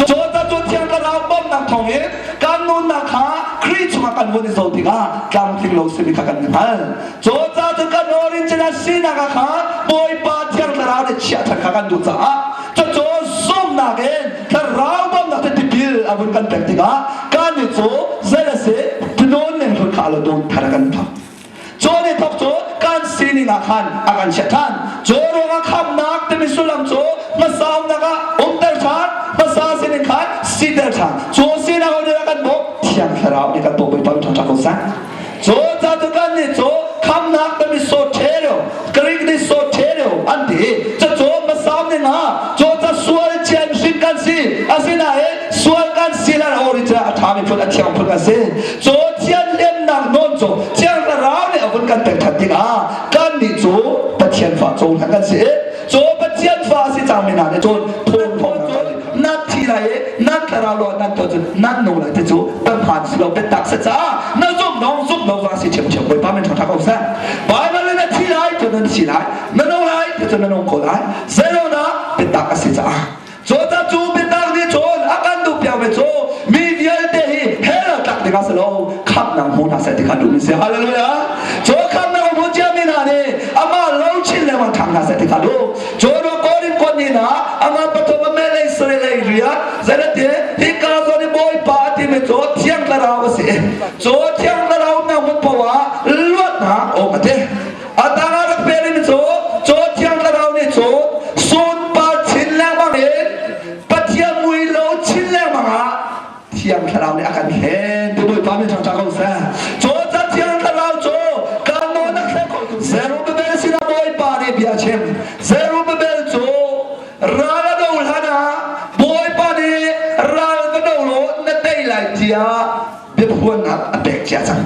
Cu cu Thiang Thlarau bawmhnak thawngin kan nunnak kha Khrih chungah kan vun i zoh tikah tlamtling lo simi kha kan i hngal. Cu cu kan original sinak ah khan Bawipa Thiang Thlarau nih chiah ṭhan kha kan duh caah cucu zumhnak in Thlarau bawmhnak te tipil a vun kan pek tikah kan nih cu zei a si tinawn ning hlun kha a lo dun thar kan thok. Cu nih thok cu kan sining ah khan a kan chiah ṭhan. Cu ruangah khamnak timi sullam cu hmasa umnak ah umter ṭhan, hmasa sining khan siter ṭhan. Cu sinak nih a kan bawmh, Thiang Thlarau nih kan bawmh Bawipa ṭha ṭha ko seh. Cu ca cu kan nih cu khamnak timi soterio, Greek nih soterio an ti. Cucu hmasa ning ah cu ca sual cian hrin kan si. Asinain sual kan si lan original a ṭhami phun a thiang phun kan si. Cu thianhlimnak nawn cu Thiang Thlarau nih a vun kan pek ṭhan tikah kannih cu Pathian fa cohlan kan si i cu Pathian fa a si cangmi hna nih cun thawngthawng nan thi lai i nan thlarau lo nan tuah cun nan nung lai ti cu kan hmaan si lo biatak si caah na zumh dong zumh lo va si ṭhiamṭhiam Bawipa min ṭhangṭha ko seh. Bible in na thi lai cu nan thi lai na nung lai ti cu na nung ko lai zeilonak biatak a si caah Cucaah cu biatak nih cun a kan duh piakmi cu mi vialte hi hell ah tlak ding ah si lo khamhnak hmu hna seh ti kha duhmi si. Hallelujah. Cu khamhnak a hmu ciami hna nih amah lo chin lengmang ṭhang hna seh ti kha duh. Cu ruang Korin kuat ni hna amah pathum a melei sarelei rian zeilati hika zawn i Bawipa a timi cu Thiang Thlarau a si. Cu Thiang Thlarau umnak hmun paoh ah luatnak a um a ti. A tang ah rak pek mi cu caw thiang thlarau nih cun sunpar chin lengmang in Pathian mui lo chin lengmang ah thiang thlarau nih a kan hlen ti Bawipa min ṭhangṭha ko seh. Caw ca thiang thlarau cu kan nawl na thleng kho tu Zerubbabel sinah Bawipa nih bia a chim. Zerubbabel cu ral a do hlan ah Bawipa nih ral va do law na tei lai tiah biaphuannak a pek cia cang.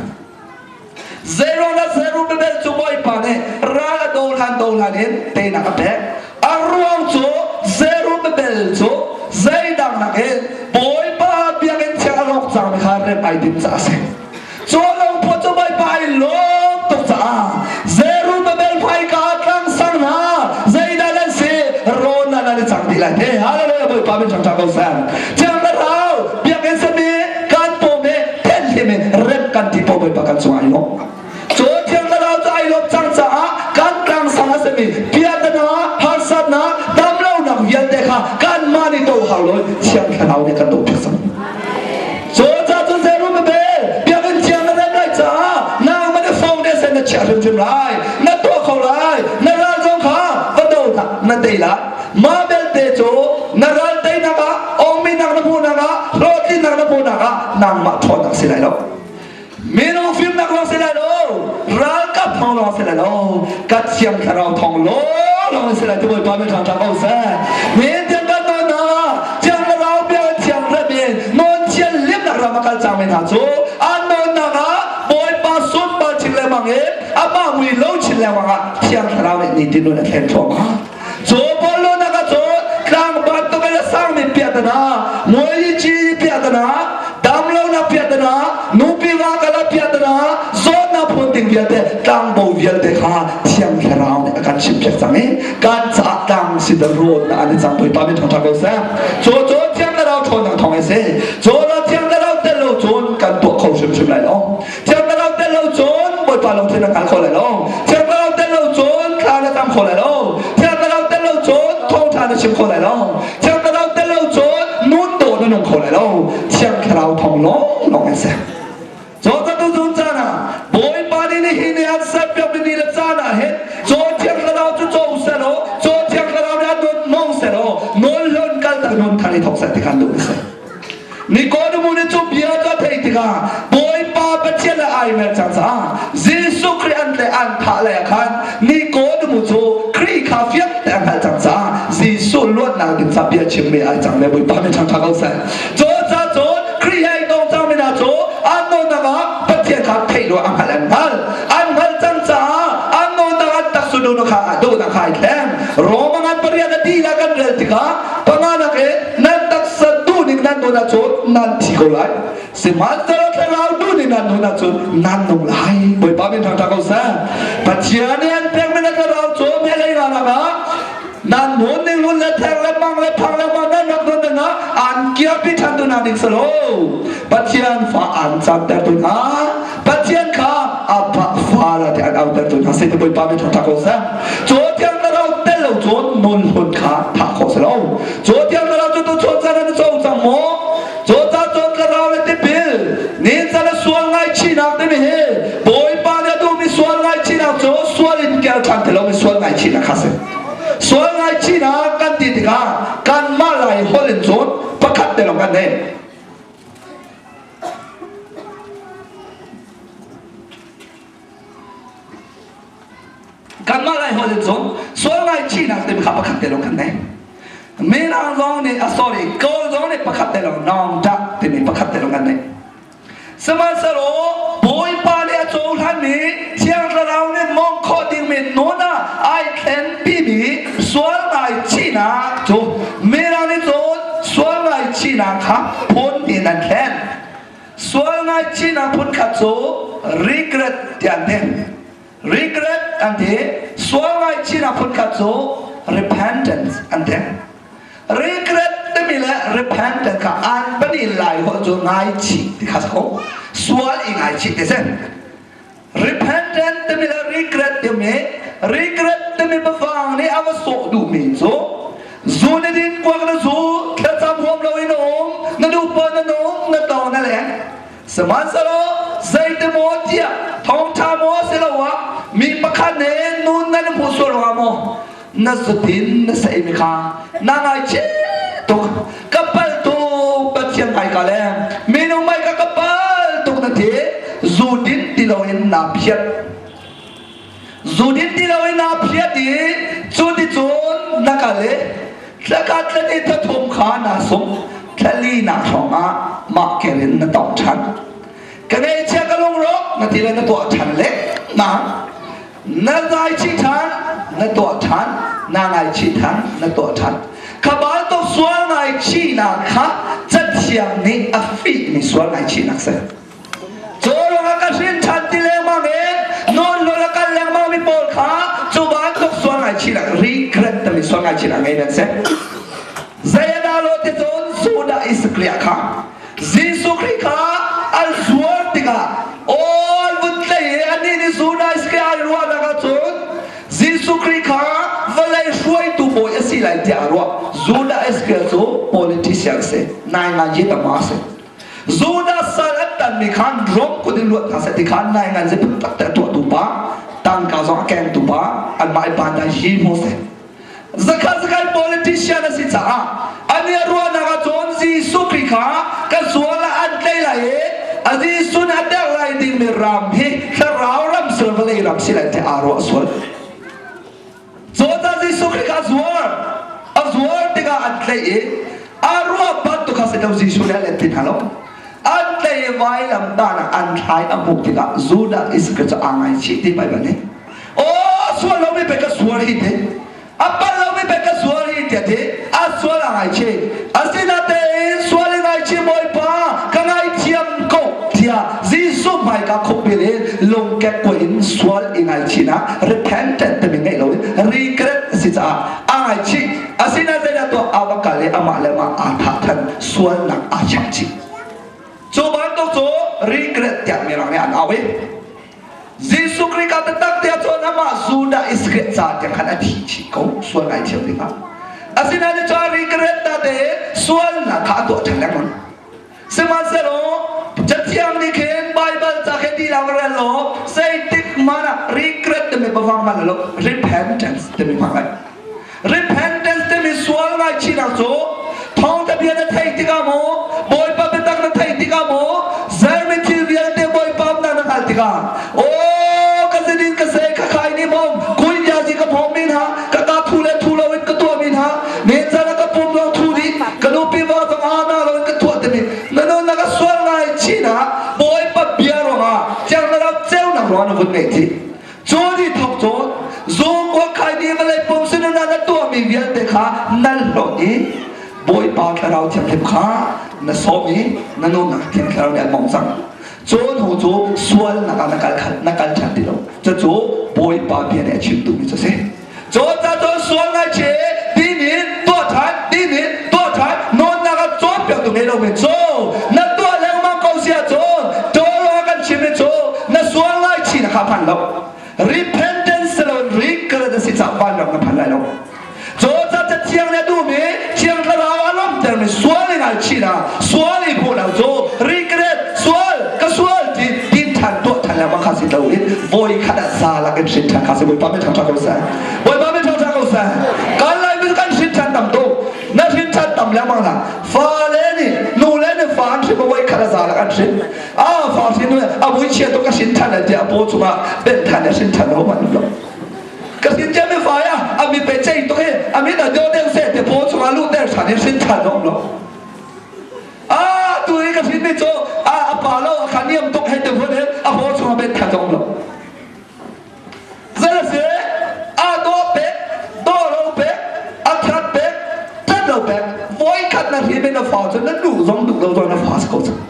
Zeiruangah Zerubbabel cu Bawipa nih ral a do hlan do hlan in teinak a pek? A ruang cu Zerubbabel cu zeidang nakin Bawipa biakinn thiang a rawk cangmi kha rem ai tim caah a si. Cu lungput cu Bawipa ai lawm tuk caah Zerubbabel hmaika ah tlangsang hna zeidah nan si rawn ah nan i cang dih lai te. Hallelujah Bawipa min ṭhangṭha ko seh. Thiang Thlarau biakinn sami kan pawm i thenhlim in rem kan ti paoh Bawipa kan cungah ai lawm. Cu Thiang Thlarau cu ai lawm cang caah kan tlangsang a simi piahtana, harsatnak, damlonak vialte kha kanmah nih do hau lo Thiang Thlarau nih kan doh piak cang. Cu ca cu Zerubbabel biakinn thiang na rem lai caah nangmah na foundation na chiah hrimhrim lai, na tuah kho lai, na ral zong kha va do hlah, na tei lai. Mah belte cu na ral teinak ah ongminak na hmuhnak ah hlawhtlinnak na hmuhnak ah nangmah ṭhawnnak si lai lo. Minung fimnak lawng si lai lo, ralkap thawng lawng si lai lo, ka thiang thlarau thawng lawng si lai ti Bawipa min ṭhang ko seh. Min tiang kan nawn hna, thiang thlarau bia thiang rem in nawn thian limnak ram a kal cang mi hna cu an nawnnak ah Bawipa sunpar chin lengmang in amah mui lo chin lengmang ah thiang thlarau nih nitin nun a thlen thluahmah. Cu bawllunak ah cun tlang bantuk in a sangmi piahtana, muaici piahtana, damlonak piahtana, nupi va kala piahtana, zawtnak phun ding vialte tlangbo vialte kha Thiang Thlarau nih a kan chimpiak cang i kan caah tlang si the road na an i cang Bawipa min ṭhangṭha ko seh. Cu cu Thiang Thlarau ṭhawnnak thawng a si. Cu lo Thiang Thlarau tel lo cun kan tuah kho hrimhrim lai lo. Thiang Thlarau tel lo cun Bawipa lungthin a hngal kho lai lo. Thiang Thlarau tel lo cun thla na cam kho lai lo. Thiang Thlarau tel lo cun thawngṭha na chim kho lai lo. Thiang Thlarau tel lo cun nun dawh na nung kho lai lo. Thiang Thlarau thawng lawnglawng in si. Cu tu caan ah Bawipa nih nihin ni an serpiakmi ni le caan ah hin caw Thiang Thlarau cu caw seh law caw Thiang Thlarau nih a nun hmang seh law nawl hlon kal tak nun thar i thawk seh ti khan duh seh. Nikodemu nih cu bia cu a theih tikah Bawipa Pathian le ai mer cang caah Jesuh Khrih an le an thah lei ah khan Nikodemu cu Khrih kha fiang te a hngalh cang caah Jesuh luatnak ding ca bia chimmi ai cang le Bawipa min ṭhangṭha ko seh. Cu ca cun Khrih he ai tong cangmi hna cu an nawlnak ah Pathian kha theih lo a hngalh an hngalh. An hngalh cang caah an nawlnak an taksa duhnak kha duhnak kha ai thleng. Roma ngan pariat a dih lah kan rel tikah panganak in nan taksa duhning nan nun ahcun nan thi ko lai sihmanhsehlaw thlarau duhning nan nun ahcun nan nung lai bawipa min thangṭhat ko seh pathian nih an pekmi na thlarau cu hmelei nganak ah nan nun ning lun le theng le mang le phang le mang nan rak don na an kiapi ṭhan tu na ding salo. Pathian fa an canter tu hna. Pathian kha Abba fa la te an auter tu hna. Sei te Bawipa mi thawng ko seh. Caw thiang thlarau tel lo cun nun hlun kha thah khawh si lo. Caw thiang thlarau cu tu chawn caan an co cang maw? Caw ca cawn thlarau le tipil nin can a sual ngaihchihnak timi hi Bawipa nih a duhmi sual ngaihchihnak cu sual in kel ṭhan ti lomi sual ngaihchihnak kha si. Sual ngaihchihnak kan ti tikah kanmah lai holh in cun pakhat te lawng kan nei. Kanmah lai holh in cun sual ngaihchihnak timi kha pakhat te lawng kan nei. Mirang zong nih a sorry Kawl zong nih pakhat te lawng nawng ṭah timi pakhat te lawng kan nei. Sihmanhsehlaw Bawipa nih a cohlanmi Thiang Thlarau nih mawngh khawh dingmi nun ah ai thlenpimi sual ngaihchihnak cu Mirang nih cun sual ngaihchihnak kha phun in an thlen. Sual ngaihchihnak phun khat cu regret tiah an ti. Regret an ti. Sual ngaihchihnak phun khat cu repentance an ti. Regret timi le repentance kha an pahnih lai holh cu ngaichih ti kha si ko. Sual i ngaichih ti si. Repentant timi le regret timi regret timi biafang nih a va sawh duhmi cu zu na din kuak na zu thlacam huam loin na um na nupa na nung na to na leng sihmanhsehlaw zeiti maw tiah thawngṭha maw siloah mi pakhat nih nun nan hmuh sual ruangah maw na zutin na seimi kha na ngaichih tuk ka pal tuk Pathian hmaika le minung hmaika ka pal tuk na ti zu din ti loin naa phiat zu din ti loin naa phiat i cu ti cun na kal i thlakhat thlani thathum kha naa sum thlali nak hrawng ah mah kel in na tong ṭhan ka ngaihchia ka lungrawk na ti le na tuah ṭhan le na na ngaichih ṭhan na tuah ṭhan na ngaichih ṭhan na tuah ṭhan kha bantuk sual ngaichihnak kha cathiang nih a fihmi sual ngaichihnak si cu ruangah ka hrin ṭhan ti lengmang in nawn lo le kal lengmang mi pawl kha cu bantuk sual ngaichihnak regret timi sual ngaichihnak ngei nan si zei a dah lo ti cun Judah Iskriah kha Jesuh Khrih kha an zuar tikah aw vun tlei i anih nih Judah Iskriah ai ruahnak ahcun Jesuh Khrih kha vawlei hruaitu bawi a si lai tiah a ruah. Judah Iskriah cu politician si, nainganzi tama a si. Judah sal an tanmi khan Rom kut in luat hna seh ti khan nainganzi taktak te a tuahtu pa, tangka zong a kengtu pa, anmah i pa hna hi hmu si. Zakhat zakai politician a si caah an i ruahnak ah cun Jesuh Khrih kha ka sual ah an tlei lai i a Jesuh nih a derh lai dingmi ram hi thlarau ram sil vawlei ram si lai tiah aa ruah sual. Cucaah Jesuh Khrih kha a zuar. A zuar tikah an tlaih i aa ruah bantuk kha si lo Jesuh nih a let ti hna lo. An tlei i vailam tan ah an thlai a hmuh tikah Judas Iskariot cu aa ngaichih ti Baibal nih. Aw sual lomi pei ka sual hi ti. A palh lomi pei ka sual hi tiah ti. A sual a ngaichih. Asinatein sual i ngaichih Bawipa ka ngaithiam ko tiah Jesuh hmaika khukbil in lungkek kuai in sual i ngaichihnak repentant timi ngeih loin regret a si caah aa ngaichih. Asinain zeidah tuah a va kal i amah le amah aa thah than sualnak aa chap chih. Cu bantuk cu regret tiah mirang nih an au i Jesuh Khrih ka taktak tiah cun amah Judah Iskariot ca tiang khan a thi chih ko sual ngaithiam dingah. Asinain cu regret ta te sualnak kha a tuah ṭhan lengmang. Sihmanhsehlaw Cathiang nih khin Baibal ca khe ti lang rel law zeitik hmanh ah regret timi biafang hman lo repentance timi hmang lai. Repentance timi sual ngaihchihnak cu thawngtha bia na theih tikah maw Bawipa biatak na theih tikah maw zermi thil vialte Bawipa umnak na hngalh tikah aw ka zidin ka se ka khai ni mom kuin ya ji ka phom min ha ka ka thu le thu lo in ka tuah min ha men zara ka pum lo thu di ka nupi va zong a na lo in ka tuah timi na nun na ka sual ngaihchihnak Bawipa bia ruangah chiang na ram ceunak ruangah na vun ngeih thi Cu ni thawk cun zungkhua khai ni vawlei pum sinah na tuahmi vialte kha nan hlawt i Bawipa Thlarau Thianghlim kha na sawm i na nunnak Thiang Thlarau nih an mawngh cang. Cu hnu cu sualnak ah na kal na kal ṭhan ti lo. Cucu Bawipa bia nih a chim duhmi cu a si. Cu ca cun sual ngaihchih timi ngei lomi cu na tuah lengmang ko si ahcun Torah kan chimmi cu na sual ngaichih na kha phan lo. Repentance lo regret na si caah vanram na phan lai lo. Cu ca Cathiang nih a duhmi Thiang Thlarau a lawmhtermi sual i ngaichihnak, sual i hmuhnak cu regret, sual, ka sual ti din ṭhan tuah ṭhan lengmang kha si lo in voi khat ah za lak in hrin ṭhan kha si. Bawipa min ṭhangṭha ko seh. Bawipa min ṭhangṭha ko seh. Kan Laimi cu kan hrin ṭhan tam tuk. Na hrin ṭhan tam lengmang hna. Fale nih nule nih fa an hrin voi khat ah za lak an hrin. A fa hrin a vui chia tuk ka hrin ṭhan lai tiah a paw chungah benh ṭhan le hrin ṭhan ho hmanh lo. Ka sin cia mi fai ah a mi pe cei tuk i a min a dio deuh seh te paw chungah luhter ṭhan in hrin ṭhan awm lo. A tu i ka hrin mi cu a a pa lo a kha niam tuk hei te vun hin a paw chungah benh ṭhan awm lo. Zei a si a dawh pek dawh lo pek a ṭhat pek ṭhat lo pek voi khat na hrin in na fa cu na duh zong duh lo zong na fa si ko cang.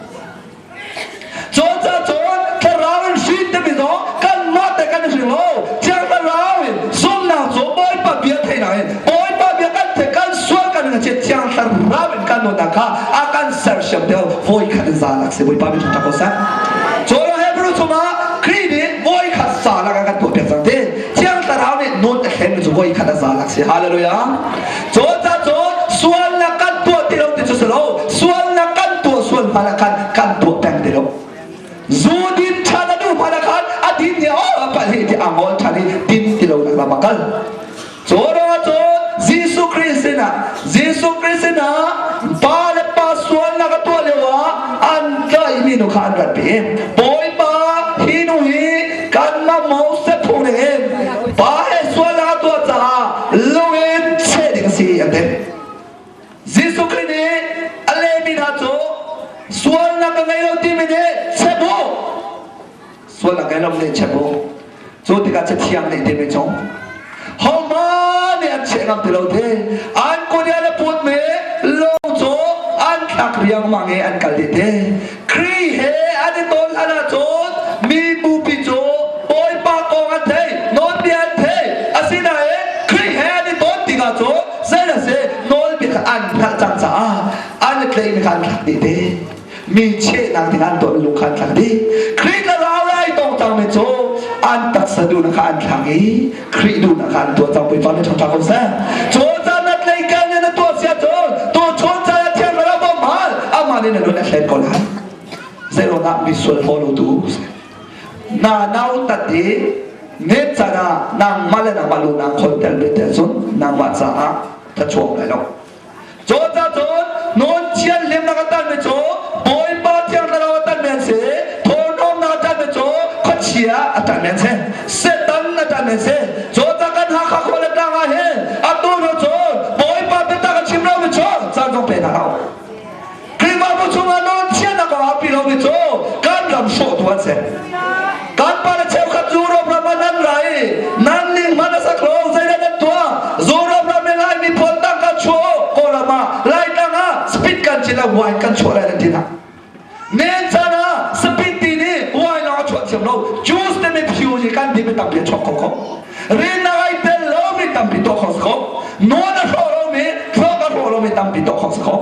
Cucaah cun thlarau in hrin timi zong kanmah te kan hring lo. Thiang Thlarau in zumhnak cu Bawipa bia theihnak in Bawipa bia kan theih kan sual kan in Thiang Thlarau in kan nunnak kha a kan sersiam deuh voi khat in zalak si Bawipa min ṭha ko seh. Cun Hebrew chungah Khrih nih voi khat zalak a kan tuah piak cang ti. Thiang Thlarau nih nun a thlenmi cu voi khat a zalak si. Hallelujah. Cucaah cun sualnak kan tuah ti lo ti cu si lo. Sualnak kan tuah sual hmanh ah khan kan tuah peng ti lo. Zu din ṭhan a duh hmanh ah khan a din ni oh a palh hi ti a ngol ṭhan i din ti lo nak lam a kal. Cu ruangah cun Jesuh Khrih sinah Jesuh Khrih sinah pa le pa sualnak a tuah lio ah an tlaihmi nu kha an ratpi. Bawipa hi nu hi kanmah Moses phung ning in pa he sualnak a tuah caah lung in cheh ding a si an ti. Jesuh Khrih nih a lehmi hna cu sualnak ka ngei lo timi nih chep u sualnak ngei lo nih chep u cu tikah cathiang nih timi cung hohmanh nih an cheh ngam ti lo ti an kut i an put mi lung cu an thlak riangmang i an kal dih ti Khrih he an i ton hlan ahcun mi bupi cu Bawipa kong an thei, nawlbia an thei. Asinain Khrih he an i ton tikah cun zei a si nawlbia kha an hngalh cang caah an i tleimi kha an thlak dih te. Mi chehnak ding an tuahmi lung kha an thlak dih. Khrih thlarau he ai tong cangmi cu an taksa duhnak kha an thlak i Khrih duhnak kha an tuah cang Bawipa nih ṭhangṭha ko seh. Cu caan na tleikal nih na tuah sia cun tu chun caan ah Thiang Thlarau bawmh hal amah nih na nun a hlen ko lai. Zeiruangah mi sual haw lo tu na nautat i net caan ah nangmah le nangmah lu naa khon tel ve te cun nangmah caah thlachuak lai lo. Cucaah cun nawn thianhlimnak a tanmi cu Bawipa Thiang Thlarau a tanmi an si. Thawhnomnak a tanmi cu khuachia a tanmi an si. Satan a tanmi an si. Cucaah kan Hakha khua le tlang ah hin atu hnu cun Bawipa biatak a chim lomi cu caan zong pe hna hlah u. Khrihfabu chungah nawn thiannak a pi lomi cu kan ram hrawhtu an si. Kan pa le cheukhat Europe ram ah nan ra i nan ning hmanh a sak lo zeidah nan tuah Europe ram i Laimi pawl tangka chuah awk Kawlram ah Laitlang ah speed kan cin ah wine kan chuah lai nan ti hna. Men caan ah speed ti nih wine lawng a chuah thiam lo juice te mi phu hi kan ti mi tampi a chuak kho kho. Rinnak ai tel lo mi tampi tuah kho si kho. Nawn a hrawh lo mi thluak a hrawh lo mi tampi tuah kho si kho.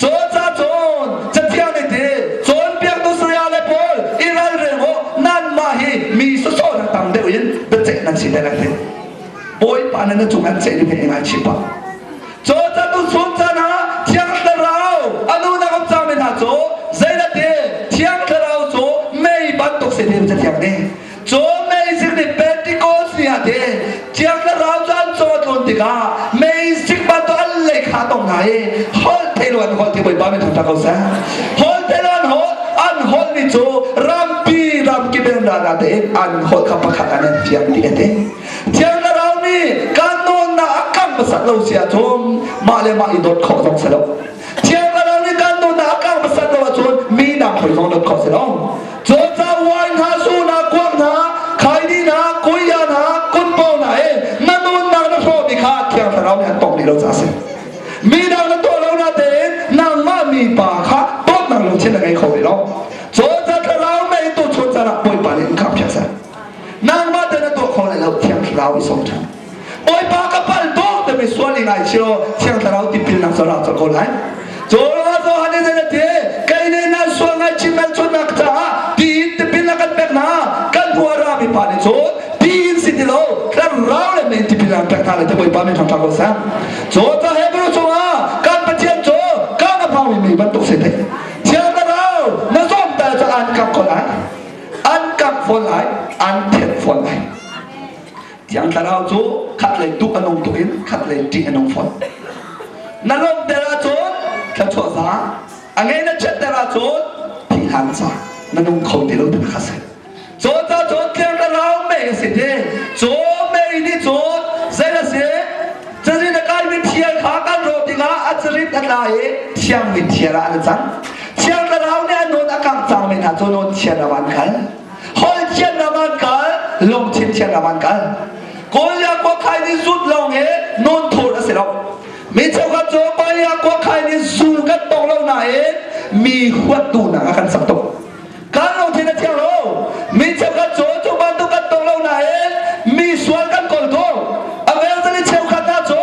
Caw cun Cathiang nih ti cawnpiaktu saya le pawl i ralring u nanmah hi mi sawsawh nak tam deuh in biaceih nan si te lai ti. Bawipa nih na cung an ceih ding hi ngaichih pah. Caw ca tu chun caan ah Thiang Thlarau a nu nak um cangmi hna cu zeilati Thiang Thlarau cu mei bantuk si ti Cathiang nih Cu meizik nih Pentecost ni ah te Thiang Thlarau cu an cung a tlun tikah meizik bantuk an lei kha tong hna i holh thei lo an holh ti Bawipa min thangṭhat ko seh. Holh thei lo an holh an holh ni cu rampi ramkip in rana tein an holh kha pakhat an an fiang ti a ti. Thiang Thlarau nih kan nawnnak a kan hmasat lo si ahcun mah le mah i dawt khawh zong si lo. Thiang Thlarau nih kan nunnak a kan hmasat lo ahcun mi dang hawi zong dawt khawh si lo. Cucaah wine hna, zu hna, kuak hna, khaini hna, kuia hna, kunpo hna i na nunnak na hrawhmi kha Thiang Thlarau nih an tong dih lo caah a si. Mi dang na tuah lo natein nangmah mipa kha dawtnak lungthin na ngei kho rih lo. Cucaah Thlarau mei tu chun caan ah Bawipa nih in khamh piak seh. Nangmah te na tuah kho lai lo Thiang Thlarau i sawm ṭhan. Bawipa ka pal tuk timi sual i ngaichih law Thiang Thlarau tipilnak cu rak colh ko lai. Cu ruangah Johan nih zei. min thangṭhat ko seh. Cu ca Hebrew chungah kan Pathian cu kan a phangmi mi bantuk si te. Thiang Thlarau na zawmter cu an kap ko lai. An kap fawn lai, an thet fawn lai. Thiang Thlarau cu khat lei tuk a nung tuk in khat lei ṭih a nung fawn. Na lawmhter ahcun thluachuah za, a ngei na chiatter ahcun thihlan ca na nung kho ti lo ti kha si. Caw cun thiang thlarau mei a si ti. Caw mei nih cun zei a si? Cazin a kaimi thial kha kan rawh tikah a carit a tla i thiangmi thial ah an cang. Thiang thlarau nih a nawn a kangh cangmi hna cu nawn thian ram an kal. Holh thian ram an kal, lungthin thian ram an kal. Kawlya khuakhai nih zut lawng hi nawn thur a si lo. Mi cheukhat cu Kawlya khuakhai nih zu kan tong lo nain mi huat duhnak a kan sak tuk. Kan lungthin a thiang lo. Mi cheukhat cu cu bantuk kan tong lo nain mi sual kan kawl ko. A velchel i cheukhat hna cu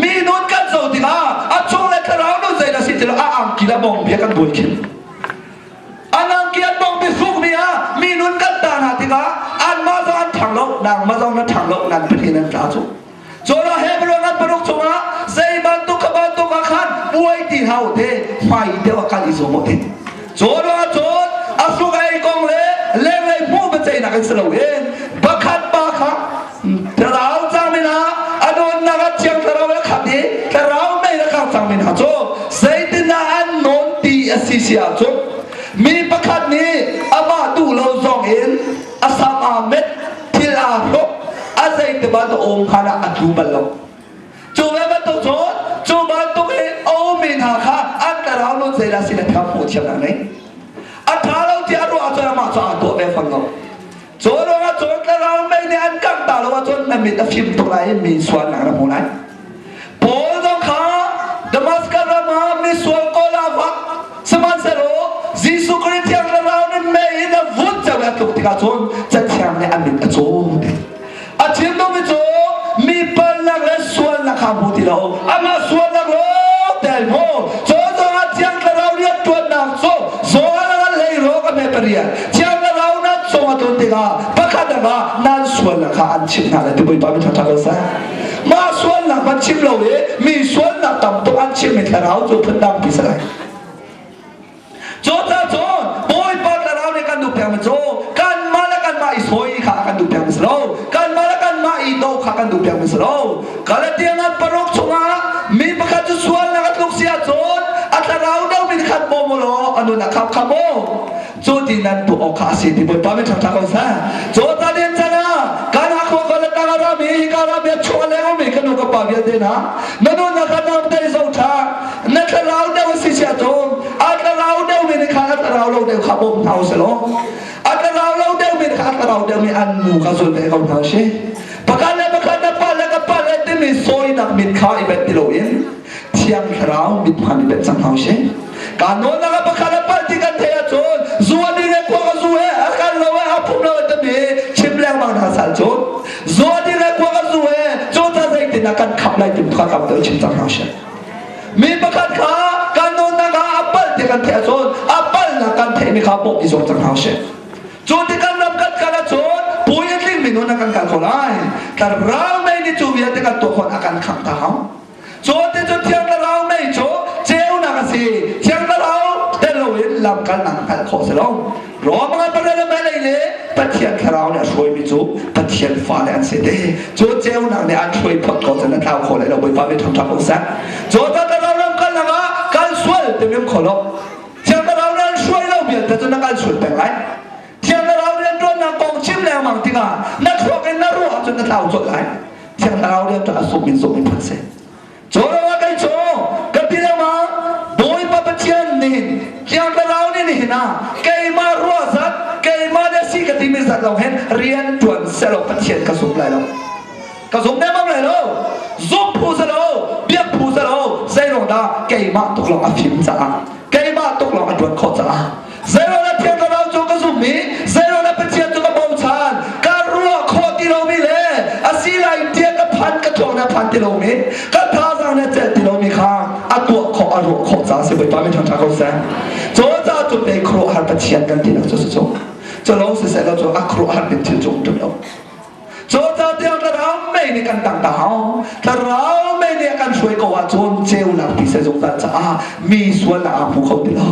mi nun kan zoh tikah a chung le thlarau nun zei na si ti lo a angki le bawng bia kan buai khin. An angki an bawng bi suk mi ah mi nun kan ta hna tikah anmah zong an ṭhang lo, nangmah zong na ṭhang lo, nan pahnih nan tla cu. Cawla Hebrew ngan paruk chungah zei bantuk kha bantuk ah khan buai ti hau te hmai deuh ah kal i zuam te. Cawla cun a hruk ei kong le lenglei hmuh biaceihnak in si loin pakhat pa kha thlarau cangmi hna a nunnak ah thiang thlarau a khat i thlarau mei a kang cangmi hna cu zeitindah an nawn ti a si si ahcun mi pakhat nih amah duh lo zong in a sam aa met thil aa hruk a zei te bantuk a um hlan ah a tlu bal lo. Cu ve bantuk cun cu bantuk i a ummi hna kha an thlarau nun zeidah si le kha hmuh thiamnak nei. A ṭha lo tiah ruah ahcun amah cu aa tuah ve fawn lo. Cu ruangah cun thlarau mei nih an kangh ta lo ahcun na mit a fim tuk lai i mi sualnak na hmu lai. Paul zong kha Damascus ram ah misual kawl ah vak sihmanhsehlaw Jesuh Khrih Thiang Thlarau nih mei in a vun ceu i a tluk tikah cun Cathiang nih a mit a caw ti. A chim duhmi cu mi palnak le sualnak kha hmu ti lo amah sualnak lawng te ai hmu. Cu zongah Thiang Thlarau rianṭuannak cu zawn a hlei rawk a hme pariat Thiang Thlarau nan cung a tlun tikah pakhat ah nan sualnak kha an chimh hna lai ti Bawipa min ṭha ko seh. Mah sualnak hmanh chim lo i mi sualnak tam tuk an chimmi thlarau cu phundang pi si lai. Cucaah cun Bawipa thlarau nih kan duh piakmi cu kanmah le kanmah i sawi kha kan duh piakmi si lo. Kanmah le kanmah i do kha kan duh piakmi si lo. Galatia ngan paruk chungah mi pakhat cu sualnak a tluk si ahcun a thlarau domi khat bawm u law a nun a khap kha maw? Cu ti nan tuah awk kha a si ti Bawipa min ṭhangṭha ko seh. Cu ta din can ah kan hakwa ko le tang a rami hika rami a chuah leng umi ka nu ka pa vialte hna na nunnak kha nam te zo ṭha na thlarau deuh a si sia cun a thlarau deuh mi nih khan a thlarau lo deuh kha bawm hna usih law a thlarau lo deuh mi nih kha a thlarau deuh mi an nu kha zul ve ko hna usih. Pakhat le pakhat na pa le ka pa le timi sawinak mit kha i bet ti loin Thiang Thlarau mit hman i bet cang hna usih. Ka nawlnak ah pakhat a palh ti kan theih ahcun zu a ding he kuak a zu he a kal lo he a phum lo he timi chim lengmang hna sal cun zu a ding he kuak a zu he cu ca zeitin ah kan khap lai tim kha kam deuh chim cang hna usih. Mi pakhat kha kan nunnak ah a palh ti kan theih ahcun a palhnak kan theihmi kha bawmh i zuam cang hna usih. Cu ti kan ram kan kal ahcun pui a tlingmi nun ah kan kal kho lai. Thlarau mei nih cu vialte kan tuah khawh a kan khangh ta hau. Cu ti cu Thiang Thlarau mei cu ceunak a si. Thiang Thlarau tel loin lam kalnak hngalh khawh si lo. Rom ngan pariat le lei le Pathian Thlarau nih a hruaimi cu Pathian fale an si te. Cu ceunak nih an hruai phot ko cun na thlau kho lai lo Bawipa mi ṭhangṭha ko seh. Cu ta Thlarau lam kalnak ah kal sual timi um kho lo. Thiang Thlarau nih an hruai lo vialte cu na kal sual peng lai. Thiang Thlarau rianṭuannak kong chim lengmang tikah na thluak in na ruah ahcun na tlau colh lai. Thiang Thlarau rianṭuan a sum in sum in phun si. Cu ruangah kei cu ka ti lengmang Bawipa Pathian nih Thiang Thlarau nih nihin ah keimah ruah zat keimah le si ka timi zat lawng hin rian ṭuan selaw Pathian ka zum lai lo. Ka zum lengmang lai lo. Zumh phu si lo, biak phu si lo, zeiruang dah keimah tuk lawng a fim caah keimah tuk lawng a ṭuan khawh caah zeiruang dah Thiang Thlarau cu ka zumh i zeiruang dah Pathian cu ka bochan ka ruah khawh ti lomi le a si lai tiah ka phan ka thluak na phan ti lomi ka thazaang na celh ti lomi kha a tuah khawh a ruah khawh caah si Bawipa min ṭhangṭha ko seh. Cu caah cu pei khuaruahhar Pathian kan tinak cu si cu. Cu lo siseh lo cu a khuaruahhar bik thil cu um ṭung lo. Cu caah Thiang Thlarau mei nih kan tang ta hau. Thlarau mei nih a kan hruai ko ahcun ceunak ti se zungzal caah mi sualnak aa hmu kho ti lo.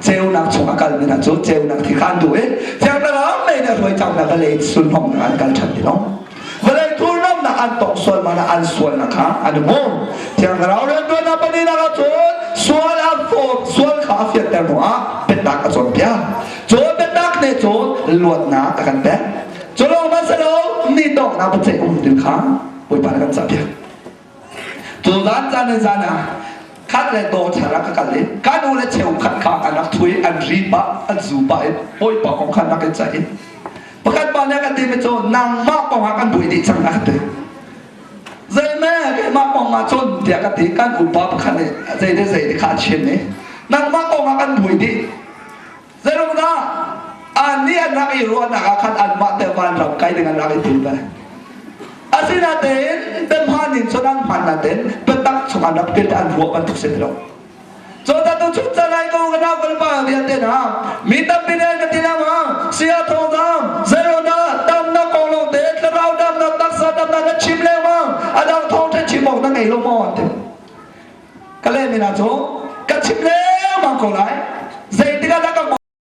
Ceunak chung a kalmi hna cu ceunak thi kha an duh i Thiang Thlarau mei nih a hruai cang hna vawlei sulhnawmnak an kal ṭhan ti lo. Vawlei thurhnawmnak an tong sual ma an sualnak kha an i hmu. Thiang Thlarau rianṭuannak pahnihnak ahcun sual a fawm sual kha a fianter hnuah biatak a cawnpiak. Cu biatak nih cun luatnak a kan pek. Cu lawng hmanh si lo ni donghnak biaceih um ding kha Bawipa nih kan cahpiak. Tuzan caan le zan ah khat le daw thar ah ka kal i ka nu le cheukhat kha an rak thui an ri pah an zu pah i Bawipa kong kha rak i ceih i pakhat pa nih a kan timi cu nangmah kong ah kan buai dih cang a ka ti. Zeime keimah kong ah cun tiah ka ti kan upa pakhat nih zei le zei te kha a chim i nangmah kong ah kan buai dih Zeirungdah annih an rak i ruahnak ah khan anmah te vanram kai ding an rak i tim ve. Asinain biahmaan in cun an hmaan nain biatak chung an rak pil an ruah bantuk si ti lo. Cawta tu chun calai ko ka nau kalpa vialte hna mi tampi nih an ka ti lengmang saya thawngzam zeiruangdah damnak kong lawng te thlarau damnak taksa damnak na chim lengmang a dang thawngṭha chim awk na ngei lo maw an ti. Ka leh mi hna cu ka chim lengmang ko lai zeitik ah dah ka.